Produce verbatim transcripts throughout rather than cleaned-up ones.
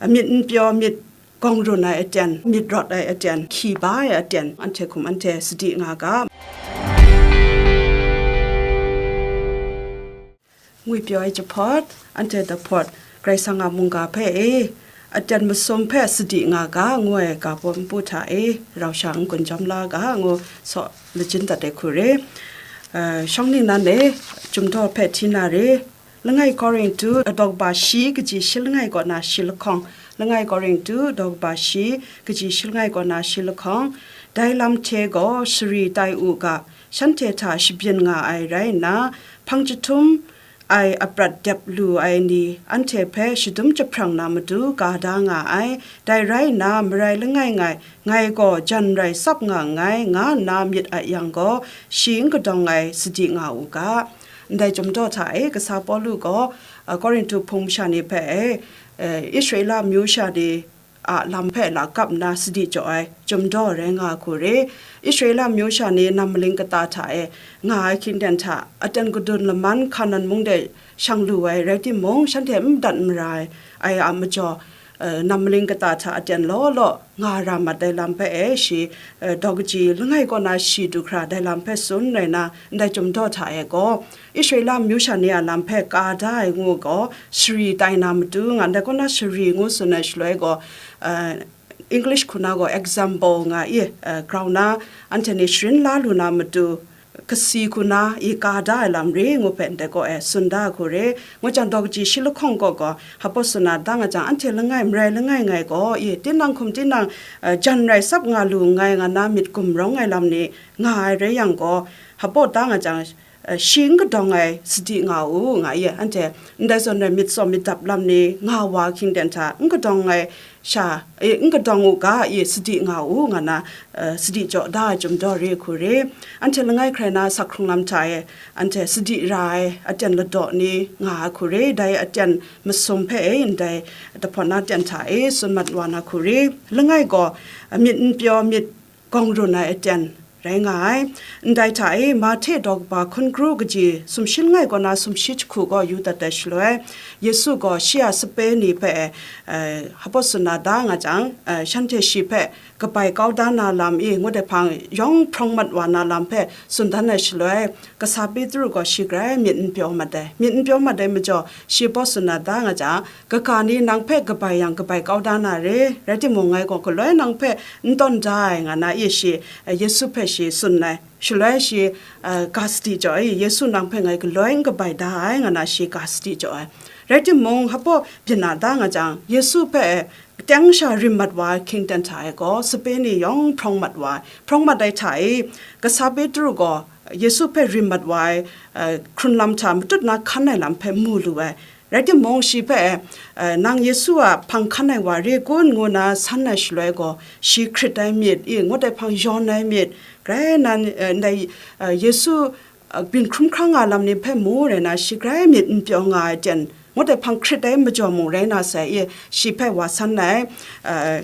myit n pyaw, myit gawng run ai aten, myit rawt ai aten, hkyi ba ai aten, anhte hkum anhte sadi nga ga. Ngwi pyaw ai jahpawt, anhte dahpawt, Karai Kasang a mungga hpe e, aten masum hpe sadi nga ga, ngu ai ga baw npu hta e, rau sha n-gun jawm la ga, ngu saw lajin dat ai hku re. Uh, shawng ningnan e, Chyum Daw hpe hti na re, Langai Korintu, daw kaba shi kaji shi langai kaw na shi lahkawng, Langai Korintu, daw kaba shi kaji shi langai kaw na shi lahkawng, dai lam hte gaw shari tai u ga, shanhte hta shabyin nga ai rai nna, hpang jahtum ai aprat dep lu ai ni, anhte hpe shadum jahprang na matu ga da nga ai, dai rai nna, marai langai ngai, ngai gaw jan rai tsap nga nngai, nga nna myit a yang gaw, shi n kadawng ai sadi nga u ga. Ndai Chyum Daw hta e, kasa Pawlu gaw, a, Korintu hpung masha ni hpe e, e, Israela amyu sha ni a lam hpe lakap nna sadi jaw ai Chyum Daw rai nga hku re. Israela amyu sha ni nam maling kata hta e nga ai hkying ten hta, aten gadun laman Hkanan mung de shang lu ai rai timung, shanhte n madat mara ai, ai a majaw, e, nam maling kata hta aten law law nga ra mat ai lam hpe e shi, e, daw kaji langai kaw na shi du hkra dai lam hpe tsun rai na, ndai Chyum Daw hta e gaw, Israela amyu sha ni a lam hpe ka da ai ngu gaw, shari tai na matu nga, ndai kaw na shari ngu tsun ai shaloi gaw, e, English hku na gaw example nga i, e, grau na, anhte ni sharin la lu na matu, kasi hku na i ka da ai lam re ngu hpe ndai gaw e tsun da ai hku re. Ngu jang daw kaji shi lahkawng kaw gaw, hpa tsun na da nga jang, anhte langai, marai langai ngai gaw i, tinang hkum tinang, e, jan rai tsap nga lu nngai nga na myit gumrawng ai lam ni nga ai rai yang gaw, hpa da nga jang, e, shi n kadawng ai sadi nga u, nga i, anhte ndai zawn rai myit tsaw myit dap lam ni nga wa hkying ten hta n kadawng ai sha, e, n kadawng u ga, e, sadi nga u, nga na, e, sadi jaw da ai Chyum Daw re hku re. Anhte langai hkrai na sak hkrung lam hta e, anhte sadi ra ai aten ladaw ni nga ai hku re, dai aten masum hpe e, ndai dahpawt na aten hta e, tsun mat wa na hku re. Langai gaw, e, myit n pyaw, myit gawng run ai aten rai nga ai. Ndai hta e, Mahte daw kaba hkun kru kaji sumshi langai kaw na sumshi jahku gaw yu dat ai shaloi, Yesu gaw shi a sape ni hpe, e, hpa tsun na da nga jang, e, shanhte shi hpe kabai kau da na lam i ngut ai hpang yawng hprawng mat wa na lam hpe tsun dan ai shaloi, kasa Petru gaw shi grai myit n pyaw mat ai. Myit n pyaw mat ai majaw, shi hpa tsun na da nga jang, kaga ni nang hpe kabai yang kabai kau da na re, rai timung, ngai gaw galoi nang hpe n tawn da ai, nga na i shi, e, Yesu hpe shi tsun ai. Shaloi shi, e, ga sadi jaw ai, Yesu nang hpe ngai galoi n kabai da ai, nga na shi ga sadi jaw ai. Rai timung, hpa byin na da nga jang, Yesu hpe, e, teng sha rim mat wa ai hkying ten hta e gaw, sape ni yawng hprawng mat wa ai. Hprawng mat ai hta e, kasa Petru gaw Yesu hpe rim mat wa ai, e, hkrun lam hta matut na hkan ai lam hpe mu lu ai. Rai timung, shi hpe, e, nang Yesu a hpang hkan ai wa re kun, ngu na san ai shaloi gaw, shi hkrit ai myit, i ngut ai hpang yawn ai myit, grai nan, e, ndai, e, Yesu, e, byin hkrum hkra nga lam ni hpe mu rai na, shi grai myit n pyaw nga ai ten, ngut ai hpang hkrit ai majaw mung rai na sai, i shi hpe wa san ai, e,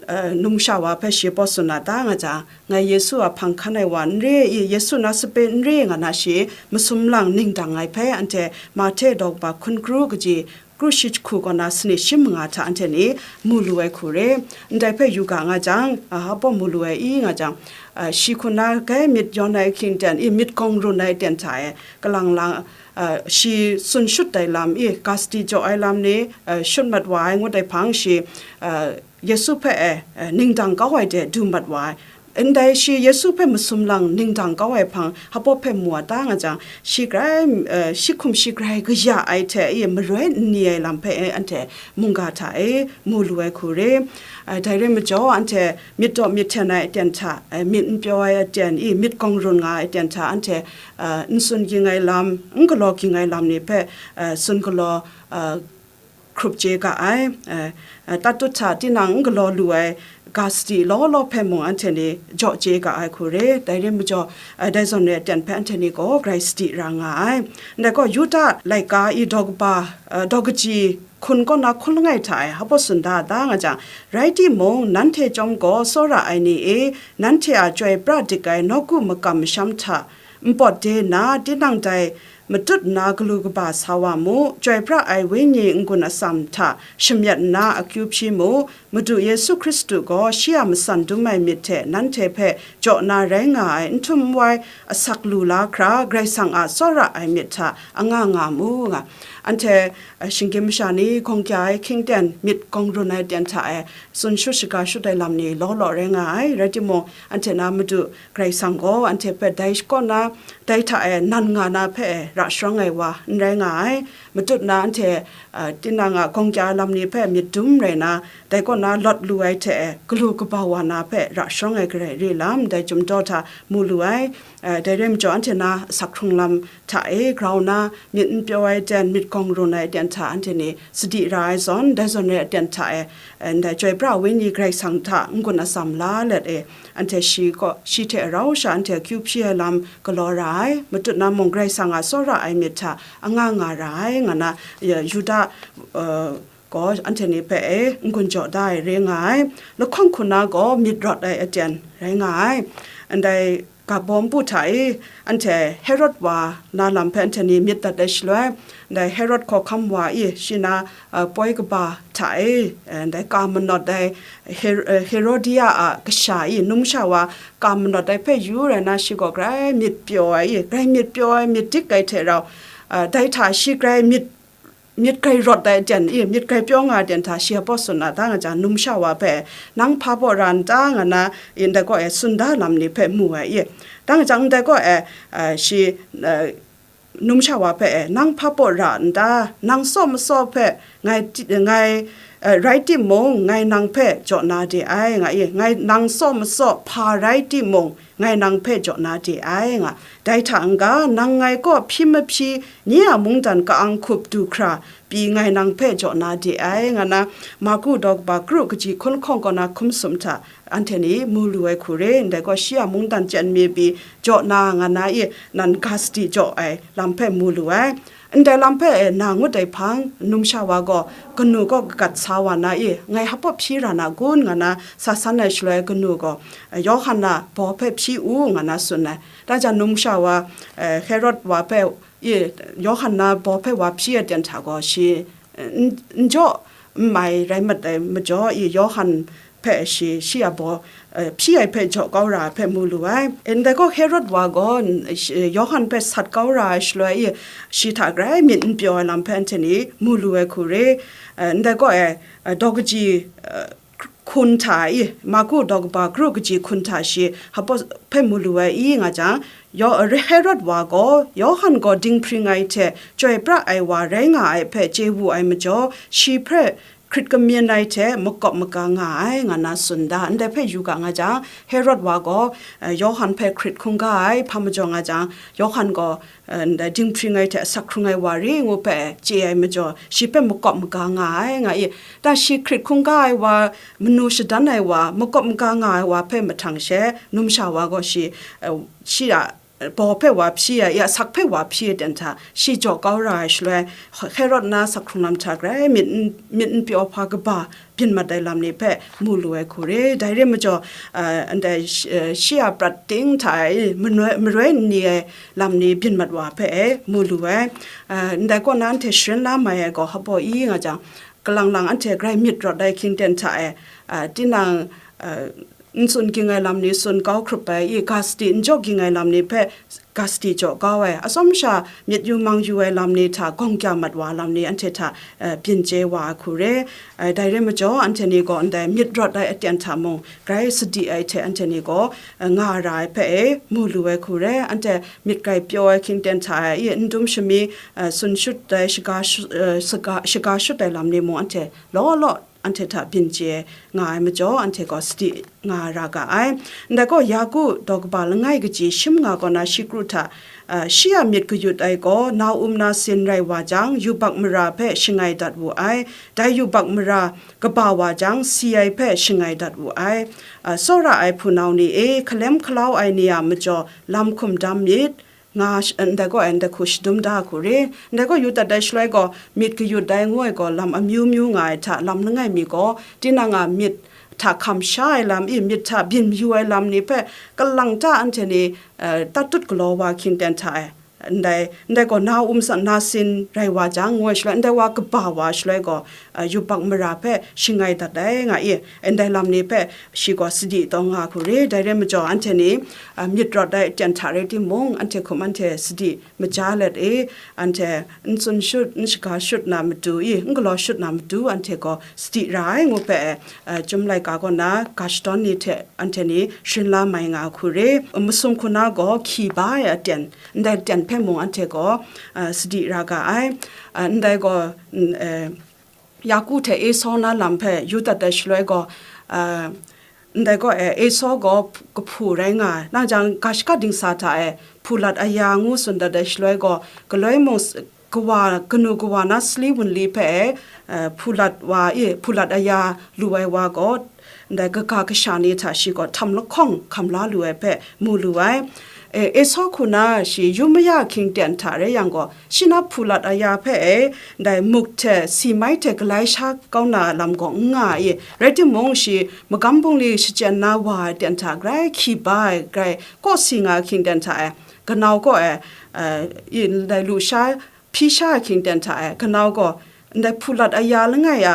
e, numsha wa hpe shi hpa tsun na da nga jang, ngai Yesu a hpang hkan ai wa n re i, Yesu na sape n re, nga na shi masum lang ning dang ai hpe, anhte Mahte daw kaba hkun kru kaji, kru shi jahku kaw na sanit shi manga hta anhte ni mu lu ai hku re. Ndai hpe yu ga nga jang, a, hpa mu lu ai i nga jang, a, shi hku na grai myit yawn ai hkying ten i, myit gawng run ai ten hta e, kalang lang, a, shi tsun shut ai lam i, ga sadi jaw ai lam ni, a, shut mat wa ai ngut ai hpang shi, a, Yesu hpe e, e, ning dang kau ai de du mat wa ai. Ndai shi Yesu hpe masum lang ning dang kau ai hpang hpa hpe mu wa da nga jang, shi grai, e, shi hkum shi grai kaya ai hte e, maroi n ni ai lam hpe e, anhte mungga hta e mu lu ai hku re. E, dai re majaw, anhte myit daw myit hten ai aten hta, e, myit n pyaw ai aten i, myit gawng run nga ai aten hta, anhte, e, n tsun ging ai lam, n galaw ging ai lam ni hpe, e, tsun galaw, e, hkrup chye ga ai, e, e, tatut hta tinang n galaw lu ai ga sadi law law hpe mung anhte ni jaw chye ga ai hku re. Dai re majaw, e, dai zawn re aten hpe anhte ni gaw grai sadi ra nga ai. Ndai gaw, Yuda laika i daw kaba, e, daw kaji hkun kaw na hkun langai hta e hpa tsun da da nga jang, rai timung, nanhte chyawm gaw tsawra ai ni e, nanhte a chyoi pra dik ai nawku makam masham hta npawt de nna, tinang dai matut nna galu kaba sa wa mu, chyoi pra ai Wenyi n-gun atsam hta shamyet nna akyu hpyi mu, Madu Yesu Hkristu gaw shi a matsan dum ai myit hte nanhte hpe jaw na rai nga ai n htum n wai asak lu la hkra, Karai Kasang a tsawra ai myit hta anga nga mu, nga. Anhte, eh, shinggyim masha ni gawng kya ai hkying ten myit gawng run ai ten hta e tsun shut shaga shut ai lam ni law law rai nga ai. Rai timung, anhte na Madu Karai Kasang gaw anhte hpe dai kaw na, dai hta e nan nga na hpe e ra sharawng ai wa n rai nga ai. Matut na anhte, ah, tinang a gawng kya lam ni hpe myit dum rai na, dai kaw na lawt lu ai hte e galu kaba wa na hpe ra sharawng ai garai re lam, dai chyum daw hta mu lu ai. Eh, dai rai majaw, anhte na asak hkrung lam hta e grau na myit n pyaw ai ten, myit gawng run ai ten hta anhte ni sadi ra ai zawn, dai zawn rai ai ten hta e, eh, ndai chyoi pra Wenyi Karai Kasang hta n-gun atsam la let e, anhte shi kaw, shi hte rau sha anhte akyu hpyi ai lam galaw ra ai. Matut na mung Karai Kasang a tsawra ai myit hta anga nga ra ai, nga na, ya, Yuda, eh, gaw anhte ni hpe e n-gun jaw da ai re nga ai. Lahkawng hku na gaw myit rawt ai aten rai nga ai. Ndai ga baw npu hta e, anhte Herod wa na lam hpe anhte ni myit dat ai shaloi, ndai Herod hkawhkam wa e shi na, a, poi kaba hta e, e, ndai ka manawt ai Her-, e, Herodia a kasha e, numsha wa ka manawt ai hpe yu rai na, shi gaw grai myit pyaw ai e, grai myit pyaw ai, myit dik ai hte rau, a, dai hta shi grai myit myit grai rawt ai ten e, myit grai pyaw nga ai ten hta shi a baw tsun na, da nga jang, numsha wa hpe, "Nang hpa baw ra n ta?" nga na, ndai kaw e tsun da lam ni hpe mu ai e. Da nga jang, ndai kaw e, a, shi, a, numsha wa hpe e, "Nang hpa baw ra n ta? Nang tsaw matsaw hpe ngai ti-, ngai, a, rai timung, ngai nang hpe jaw na de ai," nga e. "Ngai nang tsaw matsaw hpa rai timung, ngai nang hpe jaw na de ai," nga. "Dai hta n-ga, nang ngai kaw hpyi mahpyi, nye a mungdan ka-ang hkup du hkra pyi, ngai nang hpe jaw na de ai," nga na, Marku daw kaba kru kaji hkun lahkawng kaw na hkum sum hta anhte ni mu lu ai hku re. Ndai gaw, shi a mungdan chyen mi pyi jaw na nga na e, nan ga sadi jaw ai lam hpe mu lu ai. Ndai lam hpe na ngut ai hpang, numsha wa gaw kanu kaw kagat sa wa na e, "Ngai hpa baw hpyi ra na kun?" nga na sa san ai shaloi, kanu gaw, "Yawhan a baw hpe hpyi u," nga na tsun ai. Da jang, numsha wa, eh, Herod wa hpe, i, Yawhan a baw hpe wa hpyi ai ten hta gaw, shi, eh, n-, n jaw n mai rai mat ai majaw, i, Yawhan hpe shi, shi a baw, eh, hpyi ai hpe jaw kau ra ai hpe mu lu ai. Ndai gaw, Herod wa gaw, n-, shi, Yawhan hpe sat kau ra ai shaloi, i, shi hta grai myit n pyaw ai lam hpe anhte ni mu lu ai hku re. Eh, ndai gaw, eh, eh, daw kaji, eh, hkun hta e, Marku daw kaba kru kaji hkun hta shi hpa baw hpe mu lu ai i nga jang, Yo-, Herod wa gaw, "Yawhan gaw dinghpring ai hte chyoi pra ai wa rai nga ai hpe chye wu ai majaw, shi hpe hkrit kamyin ai hte makawp maga nga ai," nga na tsun da. Ndai hpe yu ga nga jang, Herod wa gaw, eh, Yawhan hpe hkrit hkungga ai, hpa majaw nga jang, Yawhan gaw, eh, ndai dinghpring ai hte asak hkrung ai wa ri ngu hpe chye ai majaw, shi hpe makawp maga nga ai, nga i. Da shi hkrit hkungga ai wa, manu shadan ai wa, makawp maga nga ai wa hpe mahtang she, numsha wa gaw shi, eh, shi a, eh, baw hpe wa hpyi ai, ya asak hpe wa hpyi ai ten hta, shi jaw kau ra ai shaloi, Herod na asak hkrung lam hta grai myit n, myit n pyaw hpa kaba byin mat ai lam ni hpe mu lu ai hku re. Dai re majaw, eh, ndai sh-, eh, shi a prat ting hta e maroi, maroi n ni ai lam ni byin mat wa hpe e mu lu ai. Eh, ndai kaw na anhte sharin la mai ai gaw hpa baw i nga jang, kalang lang anhte grai myit rawt ai hkying ten hta e, eh, tinang, eh, n tsun ging ai lam ni tsun kau hkrup ai, i ga sadi n jaw ging ai lam ni hpe ga sadi jaw kau ai, atsawm sha myit yu mang yu ai lam ni hta gawng kya mat wa lam ni anhte hta, eh, byin chye wa ai hku re. Eh, dai re majaw, anhte ni gaw ndai myit rawt ai aten hta mung grai sadi ai hte anhte ni gaw, eh, nga ra ai hpe e mu lu ai hku re. Anhte myit grai pyaw ai hkying ten hta e, i n dum shami, eh, tsun shut ai, shaga shu-, eh, shaga, shaga shut ai lam ni mung anhte law law anhte hta byin chye nga ai majaw, anhte gaw sadi nga ra ga ai. Ndai gaw, Yaku daw kaba langai kaji shim nga kaw na shi kru hta, ah, shi a myit kayut ai gaw na um na sin rai wa jang, yubak mara hpe shangai dat wu ai. Dai yubak mara kaba wa jang, si ai hpe shangai dat wu ai. Ah, tsawra ai hpunau ni e, hkalem hkalau ai ni a majaw lam hkum dam myit, nga sh-, ndai gaw e ndai hku shadum da hku re. Ndai gaw yu dat ai shaloi gaw, myit kayut ai ngu ai gaw, lam amyu myu nga ai hta, lam langai mi gaw, tinang a myit hta hkam sha ai lam i, myit hta byin mayu ai lam ni hpe, kalang ta anhte ni, eh, tatut galaw wa hkying ten hta e, ndai, ndai gaw na um san, na sin rai wa jang, ngu ai shaloi, ndai wa kaba wa shaloi gaw, uh, yubak mara hpe shangai dat ai nga i, ndai lam ni hpe shi gaw sadi taw nga hku re. Dai rai majaw, anhte ni, uh, myit rawt ai aten hta rai timung, anhte hkum anhte sadi maja let i, anhte n tsun shut, n shaga shut na matu i, n galaw shut na matu, anhte gaw sadi ra ai ngu hpe, uh, Chyum laika kaw na ga shadawn ni hte anhte ni sharin la mai nga hku re. Masum hku na gaw hkyi ba ai aten, ndai aten hpe mung anhte gaw, uh, sadi ra ga ai. Uh, ndai gaw, mm, eh, Yaku hte Esau na lam hpe yu dat ai shaloi gaw, uh, ndai gaw, eh, Esau gaw kahpu rai nga ai. Nang jang, ga shaka dingsa hta e hpulat aya ngu tsun dat ai shaloi gaw, galoi mung s-, kawa, kanu kawa na sali wunli hpe e, eh, hpulat wa e, hpulat aya lu ai wa gaw, ndai kaga kasha ni hta shi gaw htam lahkawng hkam la lu ai hpe mu lu ai. E, Esau hku na shi yu maya hkying ten hta rai yang gaw, shi na hpulat aya hpe e, ndai muk hte si mai hte galai sha kau na lam gaw n nga ai. Rai timung, shi magam bungli shachyen na wa ai ten hta grai hkyi ba ai, grai kawsi nga ai hkying ten hta e, kanau gaw e, e, i, ndai lusha hpyi sha ai hkying ten hta e, kanau gaw ndai hpulat aya langai a,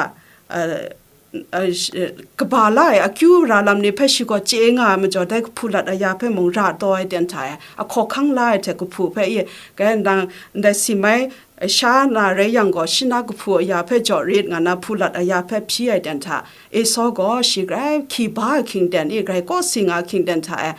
e, e, sh-, e, kaba la ai akyu ra lam ni hpe shi gaw chye nga ai majaw, dai hpulat aya hpe mung ra taw ai ten hta e, ahkaw hkang la ai hte kahpu hpe i, kai ndang ndai si mai sha na rai yang gaw, shi na kahpu aya hpe jaw rit nga na hpulat aya hpe hpyi ai ten hta, Esau gaw shi grai hkyi ba ai hkying ten i, grai kawsi nga ai hkying ten hta e,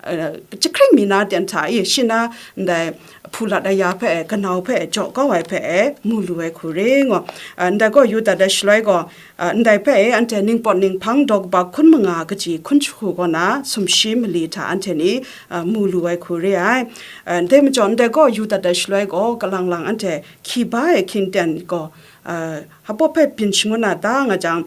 eh, jahkring mi na ten hta i, shi na ndai hpulat aya hpe, kanau hpe jaw kau ai hpe e mu lu ai hku re ngu. Eh, ndai gaw yu dat ai shaloi gaw, eh, ndai hpe e anhte ningpawt ninghpang daw kaba hkun manga kaji hkun jahku kaw na sumshi mali hta anhte ni, eh, mu lu ai hku re ai. Eh, dai majaw, ndai gaw yu dat ai shaloi gaw, kalang lang anhte hkyi ba ai hkying ten gaw, eh, hpa hpe byin shangun na ta nga jang,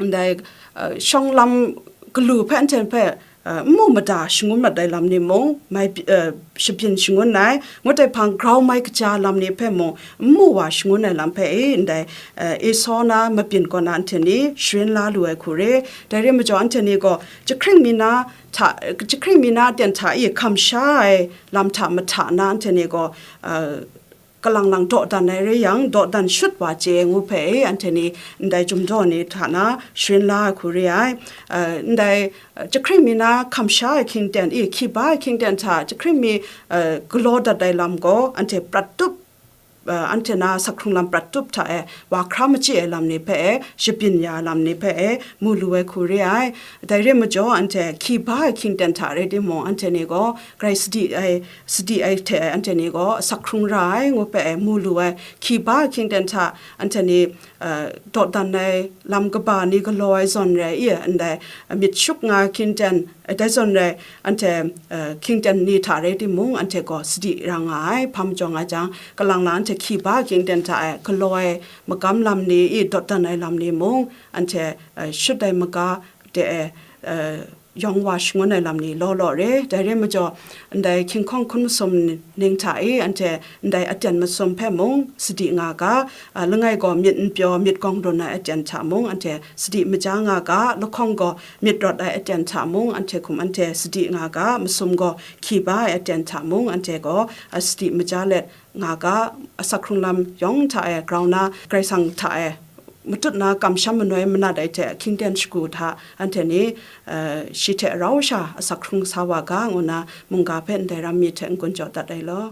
ndai, eh, shawng lam galu hpe anhte hpe, eh, n mu mada shangun mat ai lam ni mung, mai, eh, shabyin shangun ai, ngut ai hpang grau mai kaja lam ni hpe mung, n mu wa shangun ai lam hpe e, ndai, eh, Esau na mabyin kaw na anhte ni sharin la lu ai hku re. Dai rai majaw, anhte ni gaw jahkring mi na hta, jahkring mi na ten hta i hkam sha ai lam hta mahta na anhte ni gaw, eh, kalang lang dawdan ai rai yang, dawdan shut wa chye ngu hpe e, anhte ni ndai Chyum daw ni hta na sharin la ai hku re ai. Eh, ndai, eh, jahkring mi na hkam sha ai hkying ten i, hkyi ba ai hkying ten hta jahkring mi, eh, galaw dat ai lam gaw, anhte prat tup, eh, anhte na asak hkrung lam prat tup hta e, wa hkra machyi ai lam ni hpe e, shabyin ya ai lam ni hpe e, mu lu ai hku re ai. Dai rai majaw, anhte hkyi ba ai hkying ten hta rai timung, anhte ni gaw grai sadi ai, sadi ai hte anhte ni gaw asak hkrung ra ai ngu hpe e mu lu ai. Hkyi ba ai hkying ten hta anhte ni, eh, dawdan ai lam kaba ni galaw ai zawn rai i, ndai myit shup nga ai hkying ten, eh, dai zawn rai, anhte, eh, hkying ten ni hta rai timung, anhte gaw sadi ra nga ai. Hpa majaw nga jang, kalang lang anhte hkyi ba ai hkying ten hta e galaw ai magam lam ni i, dawdan ai lam ni mung, anhte, eh, shut ai maga de e, eh, yawng wa shangun ai lam ni law law re. Dai rai majaw, ndai hkying hkawng hkun masum ning hta i, anhte ndai aten masum hpe mung sadi nga ga, a, langai gaw myit n pyaw, myit gawng run ai aten hta mung, anhte sadi maja nga ga, lahkawng gaw myit rawt ai aten hta mung, anhte hkum anhte sadi nga ga, masum gaw hkyi ba ai aten hta mung, anhte gaw, a, sadi maja let nga ga, asak hkrung lam yawng hta e grau na, Karai Kasang hta e matut na kamsham manoi manat ai hte hkying ten shagu hta anhte ni, eh, shi hte rau sha asak hkrung sa wa ga, ngu na mungga hpe ndai ram mi hte n-gun jaw dat ai law.